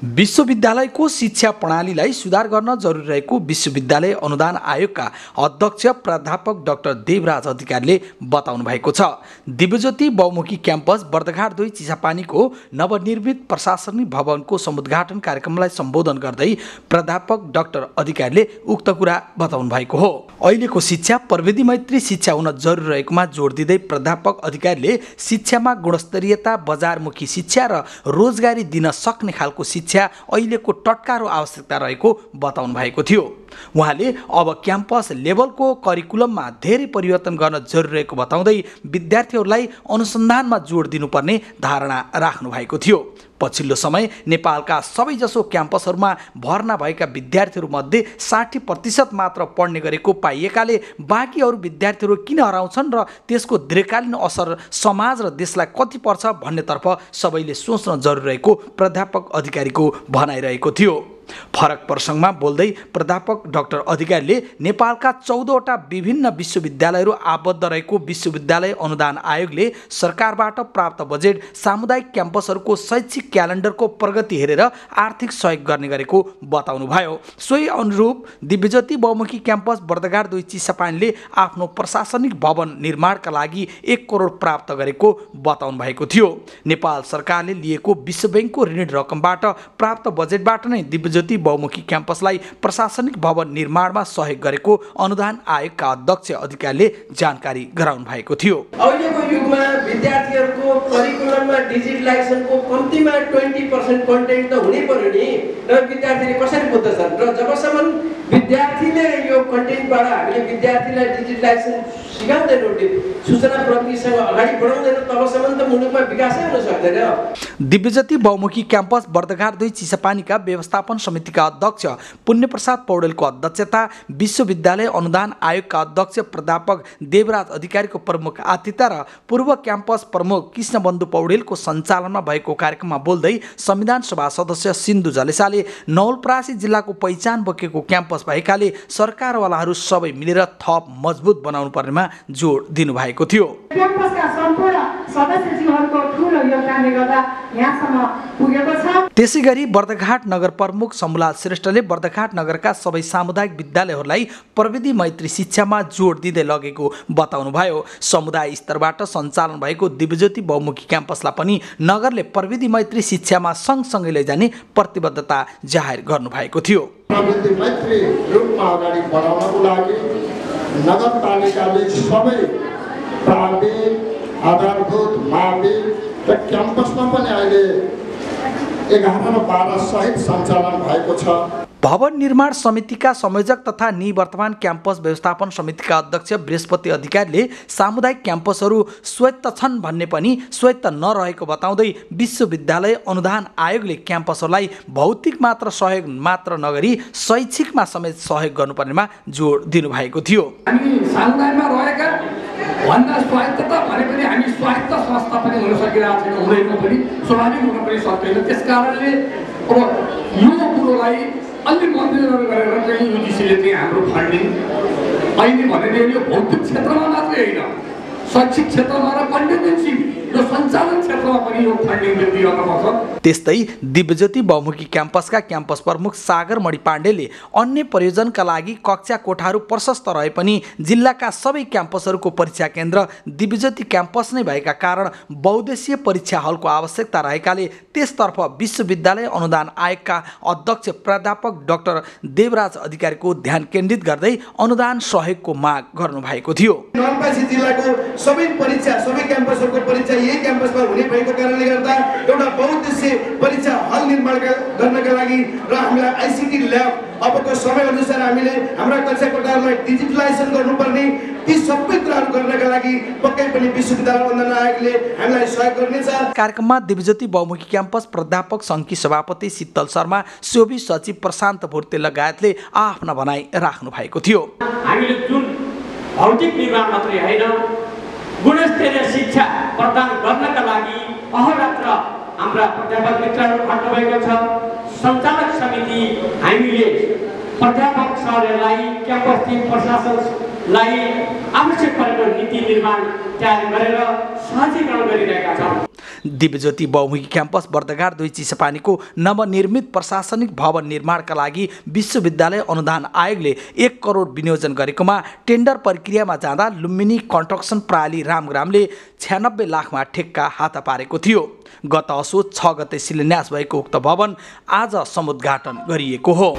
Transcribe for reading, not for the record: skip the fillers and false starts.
विश्वविद्यालयको शिक्षा प्रणालीलाई सुधार गर्न जरुरी रहेको विश्वविद्यालय अनुदान आयोगका अध्यक्ष प्राध्यापक डाक्टर देवराज अधिकारीले बताउनु भएको छ। दिव्यज्योति बहुमुखी क्याम्पस बर्दघाट 2 चिसापानीको नवनिर्मित प्रशासनिक भवनको समुद्घाटन कार्यक्रमलाई सम्बोधन गर्दै प्राध्यापक डाक्टर अधिकारीले उक्त कुरा बताउनु भएको हो। अहिलेको शिक्षा प्रविधि मैत्री शिक्षा हुन जरुरी रहेकोमा जोड दिँदै प्राध्यापक अधिकारीले शिक्षामा गुणस्तरीयता, बजारमुखी शिक्षा र रोजगारी दिन सक्ने खालको शिक्षा अहिलेको टटकारो आवश्यकता रहेको बताउनु भएको थियो। उहाँले अब क्याम्पस लेभलको करिकुलममा धेरै परिवर्तन गर्न जरुरी रहेको बताउँदै विद्यार्थीहरूलाई अनुसन्धानमा जोड दिनुपर्ने धारणा राख्नु भएको थियो। पछिल्लो समय नेपालका सबैजसो क्याम्पसहरूमा भर्ना भएका विद्यार्थीहरूमध्ये 60% मात्र पढ्ने गरेको पाइएकाले बाँकी अरू विद्यार्थीहरू किन हराउँछन् र त्यसको दीर्घकालीन असर समाज र देशलाई कति पर्छ भन्नेतर्फ सबैले सोच्न जरुरी रहेको प्राध्यापक अधिकारीको भनाइरहेको थियो। फरक प्रसङ्गमा बोल्दै प्राध्यापक डाक्टर अधिकारीले नेपालका 14वटा विभिन्न विश्वविद्यालयहरू आबद्ध रहेको विश्वविद्यालय अनुदान आयोगले सरकारबाट प्राप्त बजेट सामुदायिक क्याम्पसहरूको शैक्षिक क्यालेन्डरको प्रगति हेरेर आर्थिक सहयोग गर्ने गरेको बताउनुभयो। सोही अनुरूप दिव्यज्योति बहुमुखी क्याम्पस बर्दघाट 2 चिसापानीले आफ्नो प्रशासनिक भवन निर्माणका लागि 1 करोड प्राप्त गरेको बताउनु भएको थियो। नेपाल सरकारले लिएको विश्व बैंकको ऋण रकमबाट प्राप्त बजेटबाट नै दिव्यज्योति बहुमुखी क्याम्पसलाई प्रशासनिक भवन निर्माणमा सहयोग गरेको अनुदान आयोगका अध्यक्ष अधिकारीले जानकारी गराउनु भएको थियो। अहिलेको युगमा विद्यार्थीहरूको करिकुलममा डिजिटलाइजेसनको कम्तीमा 20% कन्टेन्ट त हुनै पर्यो नि, र विद्यार्थीले कसरी बुझ्दछन्? र जबसम्म विद्यार्थीले यो कन्टेन्टबाट हामीले विद्यार्थीलाई डिजिटलाइजेसन सिकाउँदैनौँ, सूचना प्रविधिसँग अगाडि बढाउँदैनौँ, तबसम्म त मुलुकमा विकासै हुन सक्दैन। दिव्यज्योति बहुमुखी क्याम्पस बर्दघाट 2 चिसापानीका व्यवस्थापन समितिका अध्यक्ष पुण्यप्रसाद पौडेलको अध्यक्षता, विश्वविद्यालय अनुदान आयोगका अध्यक्ष प्राध्यापक देवराज अधिकारीको प्रमुख आतिथ्यता र पूर्व क्याम्पस प्रमुख कृष्णबन्धु पौडेलको सञ्चालनमा भएको कार्यक्रममा बोल्दै संविधान सभा सदस्य सिन्धु जलेसाले नवलपरासी जिल्लाको पहिचान बोकेको क्याम्पस भएकाले सरकारवालाहरू सबै मिलेर थप मजबुत बनाउनु पर्नेमा जोड दिनुभएको थियो। क्याम्पसका सम्पूर्ण सदस्यज्यूहरूको ठूलो योगदानले गर्दा यहाँसम्म पुगेको छ। त्यसैगरी बर्दघाट नगर प्रमुख शम्भुलाल श्रेष्ठले बर्दघाट नगरका सबै सामुदायिक विद्यालयहरूलाई प्रविधि मैत्री शिक्षामा जोड दिँदै लगेको बताउनुभयो। समुदाय स्तरबाट सञ्चालन भएको दिव्यज्योति बहुमुखी क्याम्पसलाई पनि नगरले प्रविधि मैत्री शिक्षामा सँगसँगै लैजाने प्रतिबद्धता जाहेर गर्नुभएको थियो। प्रविधि मैत्री रूपमा अगाडि बढाउनको लागि नगरपालिकाले सबै प्राविधिक, आधारभूत, माविक र क्याम्पसमा पनि अहिले 11 र 12 सहित सञ्चालन भएको छ। भवन निर्माण समितिका संयोजक तथा निवर्तमान क्याम्पस व्यवस्थापन समितिका अध्यक्ष बृहस्पति अधिकारीले सामुदायिक क्याम्पसहरू स्वायत्त छन् भन्ने पनि स्वायत्त नरहेको बताउँदै विश्वविद्यालय अनुदान आयोगले क्याम्पसहरूलाई भौतिक मात्र सहयोग मात्र नगरी शैक्षिकमा समेत सहयोग गर्नुपर्नेमा जोड दिनुभएको थियो। हामी सामुदायमा रहेका भन्दा स्वायत्तता भने पनि हामी स्वायत्त संस्था पनि हुन सकिरहेको छैन, हुँदैन पनि, स्वाभाविक हुन पनि सक्दैन। त्यसकारणले अब यो कुरोलाई अलि मन्दिरहरू गरेर चाहिँ युजिसीले चाहिँ हाम्रो फन्डिङ अहिले भनेको यो भौतिक क्षेत्रमा मात्रै होइन, शैक्षिक क्षेत्रमा र कन्टेन्जेन्सी यो सञ्चालन क्षेत्रमा पनि यो फन्डिङ वृद्धि गर्नुपर्छ। त्यस्तै दिव्यज्योति बहुमुखी क्याम्पसका क्याम्पस प्रमुख सागर मणि पाण्डेले अन्य प्रयोजनका लागि कक्षा कोठाहरू प्रशस्त रहे पनि जिल्लाका सबै क्याम्पसहरूको परीक्षा केन्द्र दिव्यज्योति क्याम्पस नै भएका कारण बहुद्देशीय परीक्षा हलको आवश्यकता रहेकाले त्यसतर्फ विश्वविद्यालय अनुदान आयोगका अध्यक्ष प्राध्यापक डाक्टर देवराज अधिकारीको ध्यान केन्द्रित गर्दै अनुदान सहयोगको माग गर्नुभएको थियो। नवलपरासी जिल्लाको सबै परीक्षा, सबै क्याम्पसहरूको परीक्षा यही क्याम्पसमा हुने भएको कारणले गर्दा एउटा बहुद्देशीय परीक्षा हल निर्माण गर्नका लागि र हामीलाई आइसिटी ल्याब अबको समय अनुसार हामीले हाम्रा कक्षा कोठाहरूलाई डिजिटलाइजेसन गर्नुपर्ने, ती सबै कुराहरू गर्नका लागि पक्कै पनि विश्वविद्यालय अनुदान आयोगले हामीलाई सहयोग गर्नेछ। कार्यक्रममा दिव्यज्योति बहुमुखी क्याम्पस प्राध्यापक सङ्घकी सभापति शीतल शर्मा, शोभि सचिव प्रशान्त भुर्ते लगायतले आफ्ना भनाइ राख्नु भएको थियो। हामीले जुन भौतिक निर्माण मात्रै होइन, गुणस्तरीय शिक्षा प्रदान गर्नका लागि अहोरात्र हाम्रा प्राध्यापक मित्रहरू खट्नुभएको छ। सञ्चालक समिति हामीले प्राध्यापक सरहरूलाई, क्याम्पस टिम प्रशासनलाई आवश्यक परेको नीति निर्माण तयार गरेर सहजीकरण गरिरहेका छौँ। दिव्यज्योति बहुमुखी क्याम्पस बर्दघाट 2 चिसापानीको नवनिर्मित प्रशासनिक भवन निर्माणका लागि विश्वविद्यालय अनुदान आयोगले 1 करोड विनियोजन गरेकोमा टेन्डर प्रक्रियामा जाँदा लुम्बिनी कन्स्ट्रक्सन प्रणाली रामग्रामले 96 लाखमा ठेक्का हात पारेको थियो। गत असोज 6 गते शिलान्यास भएको उक्त भवन आज समुद्घाटन गरिएको हो।